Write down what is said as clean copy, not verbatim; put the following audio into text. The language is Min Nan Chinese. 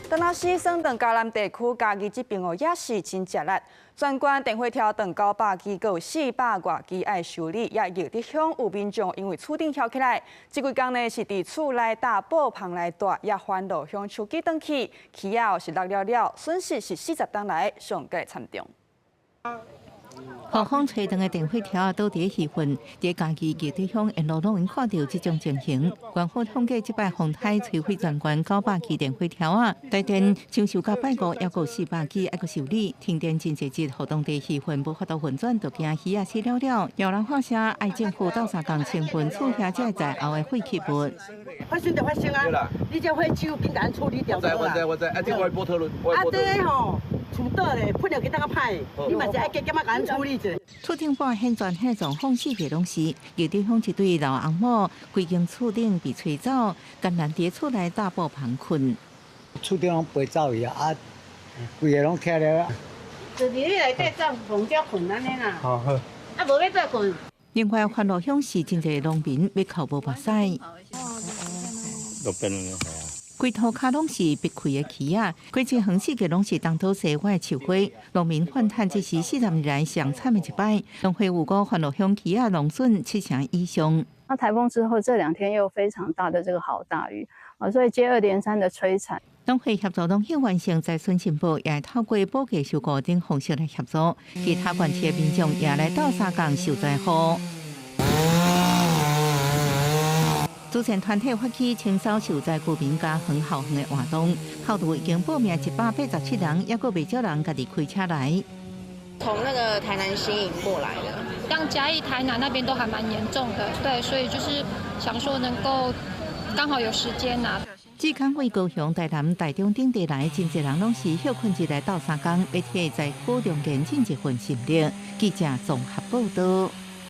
當若時算轉嘉南地區嘉義這邊哦，也是真食力。全縣電火柱斷900支，閣有400外支愛修理，也義德鄉有民眾因為厝頂囂起來，這幾工呢是佇厝內搭布棚來蹛，也番路鄉手機斷去，起仔是落了了，損失是40冬來上蓋慘重。雨風吹斷的電火柱倒佇魚墘，佇嘉義義德鄉沿路攏會看著這種情形。縣府統計這擺風颱摧毀全縣900支電火柱仔，台電搶修到拜五，猶閣400支愛閣修理，停電真濟日，予當地魚墘無法度運轉，就驚魚仔死了了。有人發聲，愛政府鬥相共清運厝遐這災後的廢棄物。發生就發生啊！你這火手緊共咱處理掉。我知我知我知，啊，這我波特倫。啊，這吼厝倒咧，噴了去當較歹，你嘛是愛加減仔共咱處理一下。厝頂半現狀彼狀況四個攏是，義德鄉一對老翁某，規間厝頂被吹走，艱難佇厝內搭布棚睏。厝頂攏飛走去啊！啊，規个攏拆了。就佇你內底帳篷才睏按呢啦。好好。啊，無欲再睏。另外，番路鄉是真濟農民欲哭無目屎。路邊啊。規塗跤攏是碧開的柿仔，果子園四界攏是東倒西歪的樹花，農民怨嘆這是40年來上慘的一擺。農會預估番路鄉柿仔農損七成以上。那颱風之後這兩天又非常大的這個豪大雨啊，所以接二連三的摧殘。農會協助農協完成災損申報，也會透過補給收購等方式來協助。其他縣市的民眾也來鬥相共受災戶。慈善團體發起清掃受災居民家園後園的活動，口頭已經報名187人，猶閣袂少人家己開車來。從那個台南新營過來的，像嘉義、台南那邊都還蠻嚴重的，對，所以就是想說能夠剛好有時間啊。這工為高雄、台南、台中等地來，真濟人攏是歇睏日來鬥相共，欲替災區重建盡一份心力。記者綜合報導。